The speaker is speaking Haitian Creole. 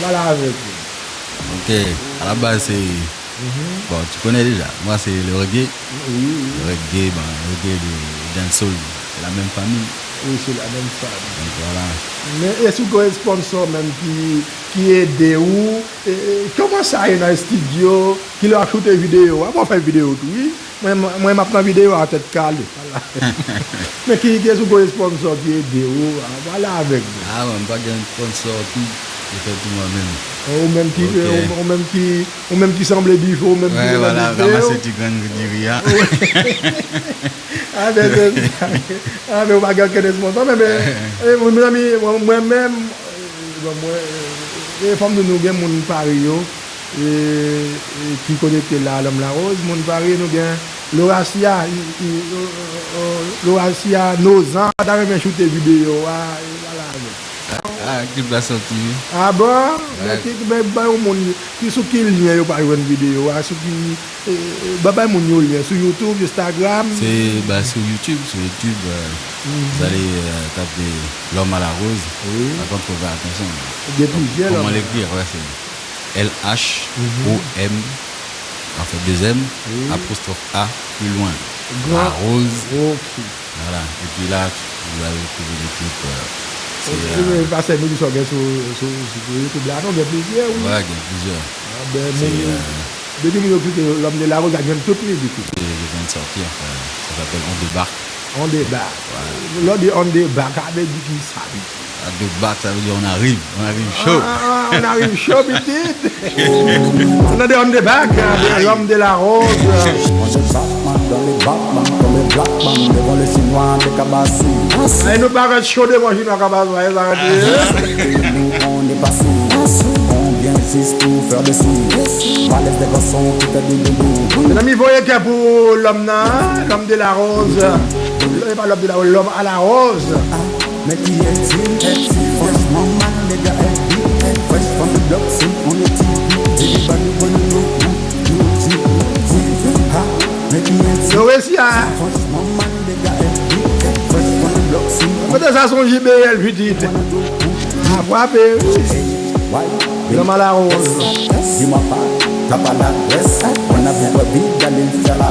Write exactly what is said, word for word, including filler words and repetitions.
Pale avèk nou. Ok, a la baz se. Bon, tu connais déjà. Moi, c'est le reggae. Wi, wi. Le reggae, bon, le reggae de dancehall. C'est la même famille. Wi, se la menm fanmi. Donc voilà. Men èske w gen sponsò menm ki, ki ede w? E, e, kòman sa ye nan estidyo? Kilè w ap choute videyo a? Bon, w ap fè videyo tou, wi. Mwen, mwen, mwen m ap nan videyo a tèt kale. Voilà. Men ki, ki èske w gen sponsò ki ede w? A, pale avèk nou. Ah, mwen, m pa gen sponsò, tout, je fais tout moi-même. Ou menm ki, Ok. ou, ou menm ki, ou menm ki sanble dife, ou menm ki Ouais, nan voilà, dife, ramasser ti grenn diri a. Ah, ben, ben, ah, ben, ou pa gen okenn sponsò, men, men, eh, mezanmi, mwen, mwen menm, eh, bon, mwen, eh, fò m di nou gen moun Paris yo, eh, eh, ki konekte la, Lòm Larose, moun Paris, nou gen Loracia, i, i, o, o, o, Loracia Nozan, ta renmen choute videyo a, e, pale avè l. Ah, klip la sòti, wi. Ah bon? Ouais. Men ki, men bay yon moun ki sou ki lyen yo pa jwenn videyo a, sou ki, e, e, ba, bay moun yo lyen, sou YouTube, Instagram. C'est bah, sur YouTube, sur YouTube, euh, vous allez euh, taper L'homme à la rose. Oui. Par contre, faut faire attention. Gen plizyè Comment Lòm. L'écrire, ouais, c'est L H O M, en fait, deux M, Oui. Apostrophe A, plus loin. Grand. La rose. Ok. Voilà. Et puis là, vous allez trouver le clip. Euh, c'est, E, euh, e, pastè, nou di sa w gen sou, sou, sou YouTube la, non, gen plizyè, wi. Ouais, il y a plusieurs. Ah, ben, C'est moun, euh, depi moun yo klike L'homme de la rose, la jwenn tout mizik li. qui vient de sortir. Euh, ça s'appelle On débarque. On débarque. Lè w di on débarque, sa vle di ki sa, pitit? Ah, débarque, ça veut dire on arrive. On arrive chaud. Ah, on arrive chaud, pitit. On a des on débarque, hein, L'homme de la rose. On se Batman dans les Batman comme les Black Man devant les Chinois de Kabassi. E nou parèt cho devan Chinwa Kabassi, sa vle di. Nous on est pas sous. On vient juste pour faire des sous. Balèze des garçons qui fait du doudou. Mezanmi, voye kè pou L'homme nan, L'homme de la rose. E pa L'homme de la rose, L'homme à la rose. Mais qui est-il? Franchement, man, les gars, eh, fresh from the block, c'est on est deep. Baby, baby, baby, no, no, no, no, ha, mais qui est-il? Yo resi a. Franchement, man, les gars, eh, fresh from the block, c'est on Kote sa, se yon J B L, pitit. A frape, wi. Why? L'homme à la rose. Dis-moi pas, t'as pas l'adresse. On a besoin vite d'aller faire la